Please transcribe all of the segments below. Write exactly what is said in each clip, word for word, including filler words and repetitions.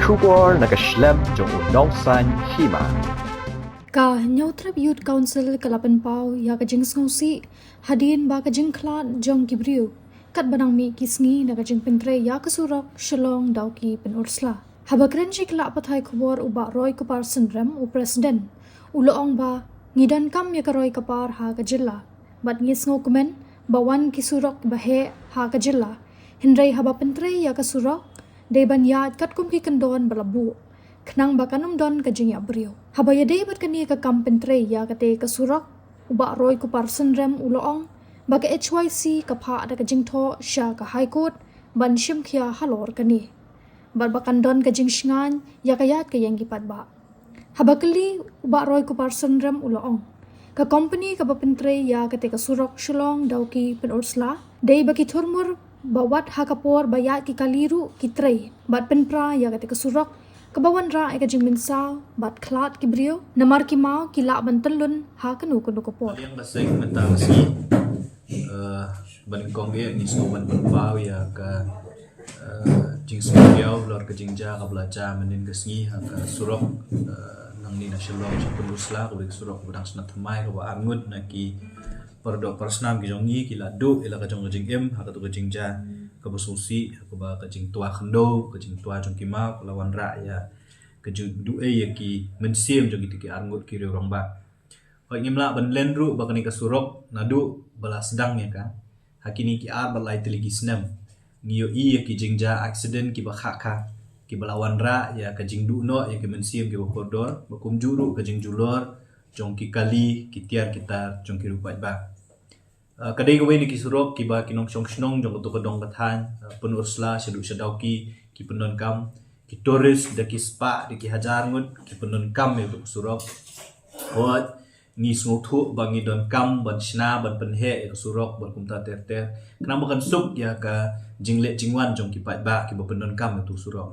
Khubor na ka shlem jong u Nongsaiñ Hima. Ka Hynñiewtrep Youth Council ka la pynpaw ïa ka jingsngewsih hadien ba ka jingkhlad jong ki briew katba nang mih ki sngi na ka jingpyntrei ïa ka surok Shillong Dawki Pynursla. Haba kren sha ki lad pathai khubor u Bah Roy Kupar Synrem, u President, u la ong ba ngi donkam ïa ka roi ka par ha ka jylla bad ngi sngewkmen ba wan ki surok ba heh ha ka jylla. Hynrei haba pyntrei ïa ka surok dei ban ïaid katkum ki kyndon ba la buh, khnang ba kan ym don ka jingïap briew. Haba ïadei bad kane ka kam pyntrei ïa kata ka surok, u Bah Roy Kupar Synrem u la ong ba ka H Y C ka phah da ka jingthoh sha ka High Court ban shim khia halor kane bad ba kan don ka jingshngaiñ ïa ka ïaid ka ïeng ki paidbah. Haba kylli u Bah Roy Kupar Synrem u la ong, ka kompani kaba pyntrei ïa kata ka surok Shillong Dawki Pynursla dei ba ki thurmur ba wat ha ka por ba ïaid ki kali ruh ki trei bad pynpra ïa kata ka surok kaba wanrah ïa ka jingmynsaw bad khlad ki briew namar ki maw ki lah ban tyllun ha kano kano ka por. Liang ka seng mynta ka sngi, eh, ba nyngkong eh ngi sngewbha ban pynpaw ïa ka, eh, jingsngewthuh halor ka jingjia kaba la jia mynnin ka sngi ha ka surok, eh, nangne na Shillong sha Pynursla, kaba dei ka surok kaba dang shna thymmai, kaba arngut na ki para doh para snam ki jong ngi ki la duh ïa la ka jong ka jingim ha katu ka jingjia kaba sngewsih, ha kaba ka jingtwa khyndew, ka jingtwa jong ki maw ka la wanrah ïa ka jingduh ïa ki mynsiem jong kita ki arngut ki riew rangbah. Hooid, ngim lah ban len ruh ba kane ka surok naduh ba la sdang ïa ka ha kine ki ar bad lai tylli ki snem. Ngi ïohi ïa ki jingjia accident kiba khah khah, kiba la wanrah ïa ka jingduh noh ïa ki mynsiem kiba kordor, ba kumjuh ruh ka jingjulor jong ki kali, ki tiar ki tar jong ki riew paidbah. Ah, ka dei kawei na ki surok kiba ki nongshong shnong jong katu ka dong ka thaiñ, ah, Pynursla shaduh sha Dawki ki pyndonkam, ki tourist da ki spah da ki hajar ngut ki pyndonkam ïa katu ka surok. Hooid, ngi sngewthuh ba ngi donkam ban shna ban pynheh ïa ka surok bad kumta ter ter, khnang ba kan suk ïa ka jingleh jingwan jong ki paidbah kiba pyndonkam ïa katu ka surok.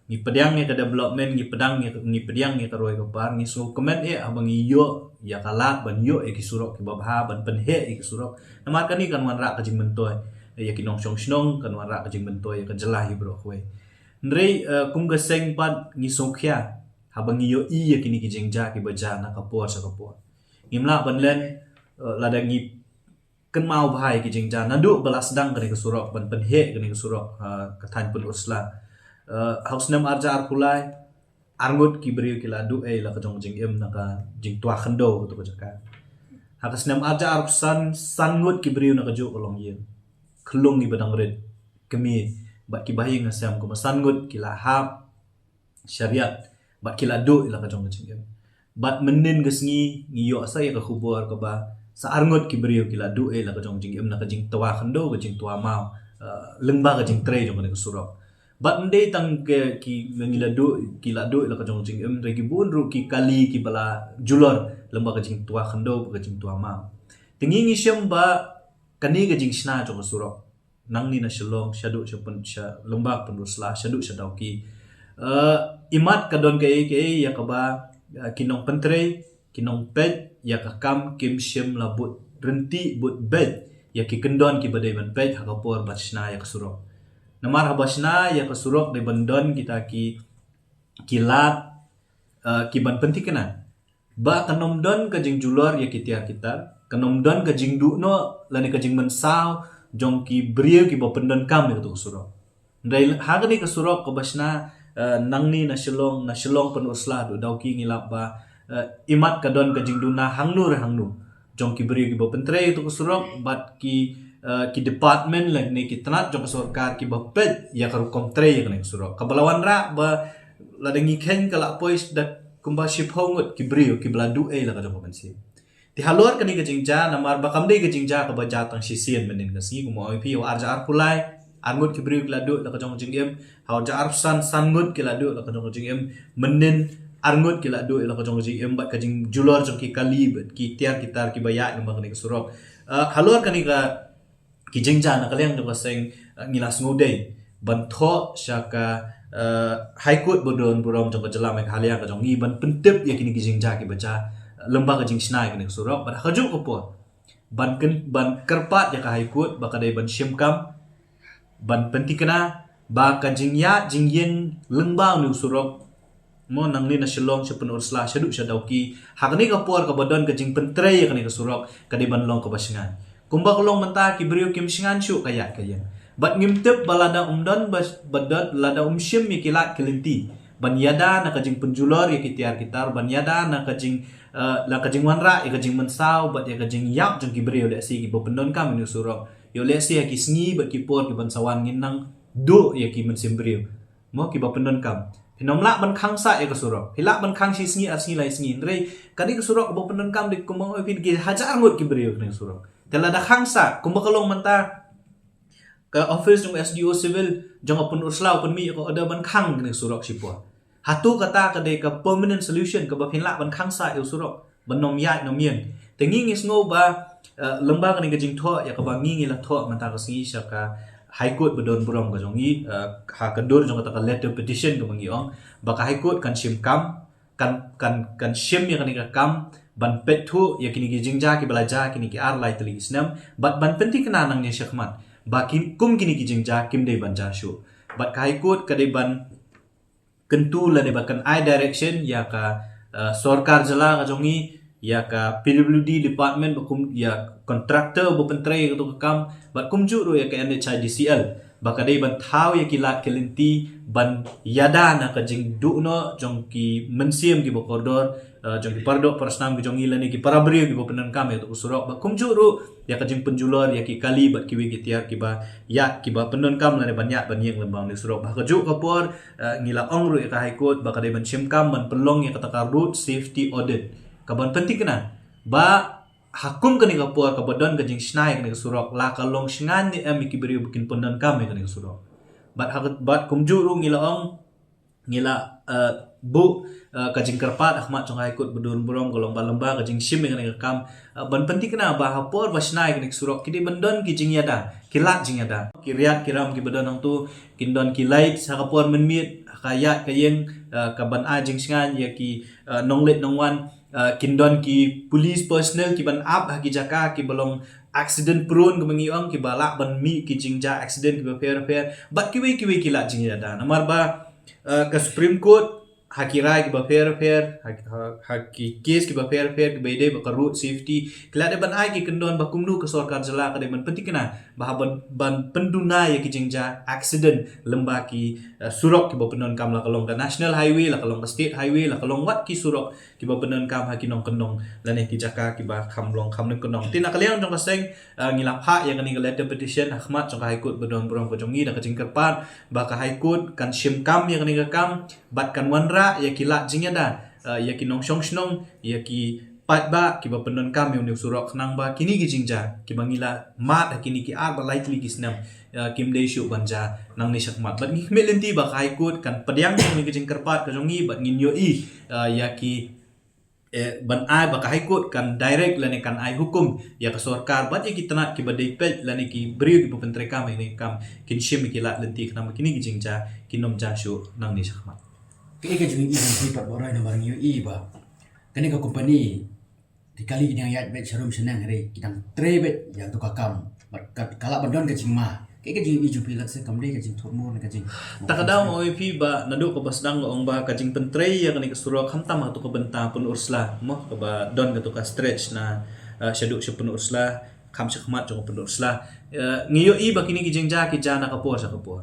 Ngi pdiang ïa ka development, ngi pdiang ïa ka, ngi pdiang ïa ka roi ka par, ngi sngewkmen eh haba ngi ïoh ïa ka lad ban ïoh ïa ki surok kiba bha, ban pynheh ïa ki surok. Namar kane kan wanrah ka jingmyntoi ïa ki nongshong shnong, kan wanrah ka jingmyntoi ïa ka jylla hi baroh kawei. Hynrei, eh, kum ka seng pat ngi sngewkhia haba ngi ïohi ïa kine ki jingjia kiba jia na ka por sha ka por. Ngim lah ban len, eh, lada ngi kynmaw bha ïa ki jingjia naduh ba la sdang kane ka surok ban pynheh kane ka surok, ah, ka thaiñ Pynursla. Ah, ha u snem arhajar arphew lai, arngut ki briew ki la duh ei la ka jong ka jingim na ka jingtwa khyndew katu ka jaka. Ha ka snem arhajar arphew san, san ngut ki briew na kajuh ka longïing, khyllung kiba dang rit, kmie bad kiba ha ïing ha sem, kumba san ngut ki la hap sha riat bad ki la duh ei la ka jong ka jingim. Bad mynnin ka sngi ngi ïoh sa ïa ka khubor kaba sa arngut ki briew ki la duh ei la ka jong ka jingim na ka jingtwa khyndew, ka jingtwa maw, eh, lyngba ka jingtrei jong kane ka surok. Bad ym dei tang ki, ki ngi la duh, ki la duh ei la ka jong ka jingim, hynrei ki bun ruh ki kali kiba la julor lyngba ka jingtwa khyndew, ka jingtwa maw. Te ngi ngi shem ba kane ka jingshna jong ka surok nangne na Shillong shaduh sha Pyn-, sha lyngba Pynursla, shaduh sha Dawki, eh, imat ka don kaei kaei ïa kaba, eh, ki nongpyntrei, ki nongpeit ïa ka kam kim shym la bud ryntih bud beit ïa ki kyndon kiba dei ban peit ha ka por ban shna ïa ka surok. Namar haba shna ïa ka surok dei ban don kita ki, ki lad, eh, ki ban pynthikna ba kan ym don ka jingjulor ïa ki tiar ki tar, kan ym don ka jingduh noh lane ka jingmynsaw jong ki briew kiba pyndonkam ïa katu ka surok. Hynrei ha kane ka surok kaba shna, eh, nangne na Shillong, na Shillong Pynursla haduh Dawki, ngi lap ba, eh, imat ka don ka jingduna hangno re hangno jong ki briew kiba pyntrei ïa katu ka surok bad ki, eh, ki department lane ki tnat jong ka sorkar kiba peit ïa ka rukom trei ïa kane ka surok. Kaba la wanrah ba lada ngi kheiñ ka la poi da kumba shiphew ngut ki briew kiba la duh ei la ka jong ka mynsiem. Te halor kane ka jingjia, namar ba kam dei ka jingjia kaba jia tang shisien mynnin ka sngi, kumba ong ïa phi, ha u arhajar arphew lai arngut ki briew ki la duh la ka jong ka jingim, ha u arhajar arphew san san ngut ki la duh la ka jong ka jingim, mynnin arngut ki la duh la ka jong ka jingim bad ka jingjulor jong ki kali bad ki tiar ki tar kiba ïaid lyngba kane ka surok. Ah, halor kane ka ki jingjia na ka liang jong ka seng, eh, ngi la sngewdei ban thoh sha ka, eh, High Court ba don burom jong ka jylla Meghalaya ka jong ngi ban pyntip ïa kine ki jingjia kiba jia, eh, lyngba ka jingshna ïa kane ka surok, bad ha kajuh ka por ban kyn-, ban kyrpad ïa ka High Court ba ka dei ban shim kam, ban pynthikna, ba ka jingïaid jingïeng lyngba une u surok, mo, nangne na Shillong sha Pynursla shaduh sha Dawki, ha kane ka por kaba don ka jingpyntrei ïa kane ka surok, ka dei ban long kaba shngaiñ. Kumba ka long mynta, ki briew kim shngaiñ shuh ka ïaid ka ïeng. Bad ngim tip ba lada um don ba, ba don, lada um shim ïa ki lad ki lynti ban ïada na ka jingpynjulor ïa ki tiar ki tar, ban ïada na ka jing, eh, na ka jingwanrah ïa ka jingmynsaw bad ïa ka jingïap jong ki briew, lehse kiba pyndonkam ïa une u surok. Ïoh lehse ha ki sngi bad ki por kiban sa wan ngin nang duh ïa ki mynsiem briew, mo, kiba pyndonkam. Phin ym lah ban khang sah ïa ka surok. Phi lah ban khang shi sngi, ar sngi, lai sngi. Hynrei kane ka surok ba pyndonkam, dei kumba ong ïa phi, ki hajar ngut ki briew kane ka surok. Te lada khang sah, kumba ka long mynta, ka office jong S D O Civil jong ka Pynursla u pynmih ïa ka order ban khang kane ka surok shipor. Hato kata ka dei ka permanent solution kaba phin lah ban khang sah ïa u surok ban ym ïaid ym ïeng? Te ngi ngi sngew ba, eh, lyngba kane ka jingthoh ïa kaba ngi ngi la thoh mynta ka sngi sha ka High Court ba don burom ka jong ngi, eh, ha ka dur jong kata ka letter petition kaba ngi ong ba ka High Court kan shim kam, kan, kan, kan shim ïa kane ka kam ban peit thuh ïa kine ki jingjia kiba la jia kine ki ar lai tylli ki snem, bad ban pynthikna nangne shakhmat ba kin, kum kine ki jingjia kim dei ban jia shuh. Bad ka High Court ka dei ban kyntu lane ba kan ai direction ïa ka, eh, sorkar jylla ka jong ngi, ïa ka P W D department, ba kum ïa contractor ba pyntrei ïa kato ka kam, bad kumjuh ruh ïa ka N H I D C L, ba ka dei ban thaw ïa ki lad ki lynti ban ïada na ka jingduh noh jong ki mynsiem kiba kordor, eh, jong ki paradoh parasnam ki jong ngi lane ki para briew kiba pyndonkam ïa kato ka surok, bad kumjuh ruh ïa ka jingpynjulor ïa ki kali bad kiwei ki tiar kiba ïaid, kiba pyndonkam lane ban ïaid ban ïeng lyngba une u surok. Bad ha kajuh ka por, eh, ngi la ong ruh ïa ka High Court ba ka dei ban shim kam ban pynlong ïa kata ka road safety audit, kaban pynthikna ba ha kum kane ka por kaba don ka jingshna ïa kane ka surok, la ka long shngaiñ ne em ïa ki briew ba kin pyndonkam ïa kane ka surok. Bad ha ka, bad kumjuh ruh ngi la ong, ngi la, eh, buh, eh, ka jingkyrpad ha khmat jong ka High Court ba don burom ka long ba lyngba ka jingshim ïa kane ka kam, eh, ban pynthikna ba ha por ba shna ïa kane ka surok ki dei ban don ki jingïada, ki lad jingïada. Ki riat ki ram kiba don hangto kin don ki lights ha ka por mynmiet, ha ka ïaid ka ïeng, eh, kaban ai jingshngaiñ ïa ki, eh, nongleit nongwan, eh, kin don ki police personnel kiban ap ha ki jaka kiba long accident prone kaba ngi ong, kiba lah ban mih ki jingjia accident kiba pher pher, bad kiwei kiwei ki lad jingïada. Namar ba, eh, ka Supreme Court ha ki rai kiba pher pher, ha, ha, ha ki case kiba pher pher kiba ïadei bad ka road safety, ki la dei ban ai ki kyndon ba kumno ka sorkar jylla ka dei ban pynthikna ba ha ban, ban pynduna ïa ki jingjia accident lyngba ki, eh, surok kiba pyndonkam, la ka long ka National Highway, la ka long ka State Highway, la ka long wat ki surok kiba pyndonkam ha ki nongkyndong lane ki jaka kiba kham long kham nongkyndong. Te na ka liang jong ka seng, eh, ngi la phah ïa kane ka letter petition ha khmat jong ka High Court ba don burom ka jong ngi da ka jingkyrpad ba ka High Court kan shim kam ïa kane ka kam bad kan wanrah ïa ki lad jingïada, eh, ïa ki nongshong shnong, ïa ki paidbah kiba pyndonkam ïa une u surok, khnang ba kine ki jingjia kiba ngi la mad ha kine ki ar bad lai tylli ki snem, eh, kim dei shuh ban jia nangne shakhmat. Bad ngi khmih lynti ba ka High Court kan pdiang ïa kane ka jingkyrpad ka jong ngi bad ngin ïohi, eh, ïa ki, eh, ban ai ba ka High Court kan direct lane kan ai hukum ïa ka sorkar bad ïa ki tnat kiba dei peit lane ki briew kiba pyntreikam ïa kane ka kam kin shim ïa ki lad lynti khnang ba kine ki jingjia kin ym jia shuh nangne shakhmat. Kaei ka jingïohi jong phi pat Bah Roy, namar ngi ïohi ba kane ka company ki kali ki dang ïaid beit sharum shaneng, hynrei ki dang trei beit ïa kato ka kam. Bad ka, ka lah ban don ka jingma. Kaei ka jingïohi jong phi, lehse kam dei ka jingthut mur ne ka jing. Ta ka daw ma ong ïa phi ba naduh kaba sdang nga ong ba ka jingpyntrei ïa kane ka surok khamtam ha kato ka bynta Pynursla, mo, kaba don kato ka stretch na, eh, shaduh sha Pynursla, kham shakhmat jong Pynursla. Eh, ngi ïohi ba kine ki jingjia ki jia na ka por sha ka por.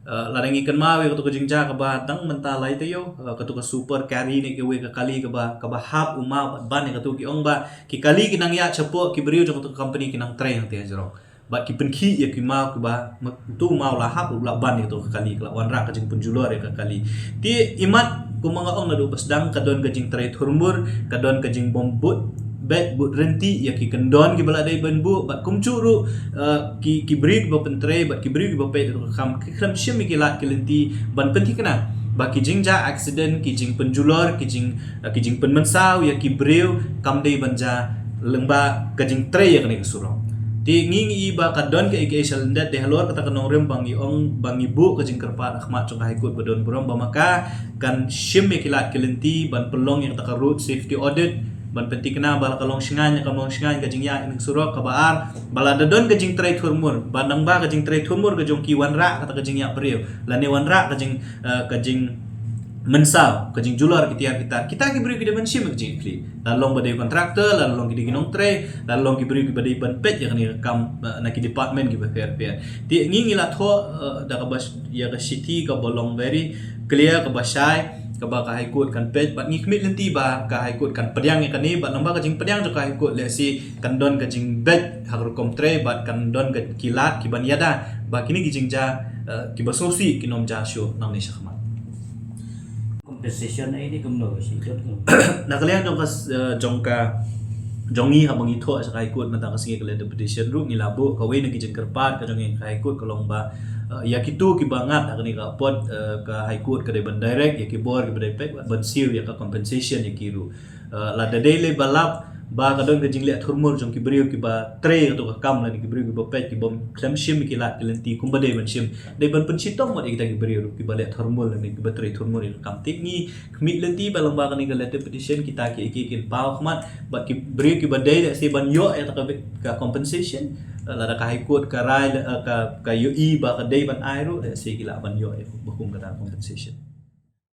Eh, lada ngi kynmaw ïa kato ka jingjia kaba dang mynta lai taïew, eh, kato ka super carry ne kawei ka kali kaba, kaba hap u maw bad ban ïa kato, ki ong ba ki kali ki nang ïaid shapoh, ki briew jong kato ka company ki nang trei hangtei hajrong. Bad ki pynkhih ïa ki maw kiba, ma-, uto u maw la hap u la ban ïa kato ka kali, ka la wanrah ka jingpynjulor ïa ka kali. Te imat kumba nga ong naduh ba sdang ka don ka jingtrei thurmur, ka don ka jingbym bud beit bud rynti ïa ki kyndon kiba la dei ban buh, bad kumjuh ruh, eh, ki, ki briew kiba pyntrei bad ki briew kiba peit ïa kato ka kam ki khlem shim ïa ki lad ki lynti ban pynthikna ba ki jingjia accident, ki jingpynjulor, ki jing, eh, ki jingpynmynsaw ïa ki briew kam dei ban jia lyngba ka jingtrei ïa kane ka surok. Te ngi ngi ïohi ba ka don kaei kaei sha lyndet, te halor kata ka nongrim ba ngi ong ba ngi buh ka jingkyrpad ha khmat jong ka High Court ba don burom ba ma ka kan shim ïa ki lad ki lynti ban pynlong ïa kata ka road safety audit, ban pyntikna ba la ka long shngaiñ, ka long shngaiñ ka jingïaid ïa ka surok. Kaba ar, ba lada don ka jingtrei thurmur, ba nang ba ka jingtrei thurmur ka jong ki wanrah kata ka jingïap briew, lane wanrah ka jing eh, ka jingmynsaw, ka jingjulor ki tiar ki tar, kita ki briew ki dei ban shim ka jingïakhih. La long ba dei contractor, la long ki dei ki nongtrei, la long ki briew kiba dei ban peit ïa kane ka kam, eh, na ki department kiba pher pher. Te ngi ngi la thoh, eh, da kaba sh-, ïa ka shithi kaba long very clear, kaba shai, kaba ka High Court kan peit, bad ngi khmih lynti ba ka High Court kan pdiang ïa kane, bad nang ba ka jingpdiang jong ka High Court lehse kan don ka jingbeit ha ka rukom trei, bad kan don ka ki lad kiban ïada ba kine ki jingjia, eh, kiba sngewsih kin ym jia shuh nangne shakhmat. Compensation ai ni kumno shi jot. Na ka liang jong ka, eh, jong ka, jong ngi haba ngi thoh sha ka High Court mynta ka sngi ka letter petition ruh ngi la buh kawei na ki jingkyrpad ka jong ngi ka High Court ka long ba, eh, ïa kito kiba ngat ha kane ka apot, eh, ka High Court ka dei ban direct ïa ki bor kiba dei peit ban siew ïa ka compensation ïa ki ruh. Eh, lada dei lei ba lap ba ka don ka jingleh thurmur jong ki briew kiba trei kato ka kam lane ki briew kiba peit kiba khlem shim ki lad ki lynti kumba dei ban shim, dei ban pynshitom wat ïa kita ki briew ruh kiba leh thurmur lane kiba trei thurmur ïa ka kam. Te ngi khmih lynti ba lyngba kane ka letter petition kita ki, ki, kin paw khmat bad ki briew kiba dei lehse ban ïoh ïa ka, ka compensation. Eh, lada ka High Court ka rai, eh, ka, ka ïohi ba ka dei ban ai ruh, lehse ki lah ban ïoh ïa ba kum kata compensation.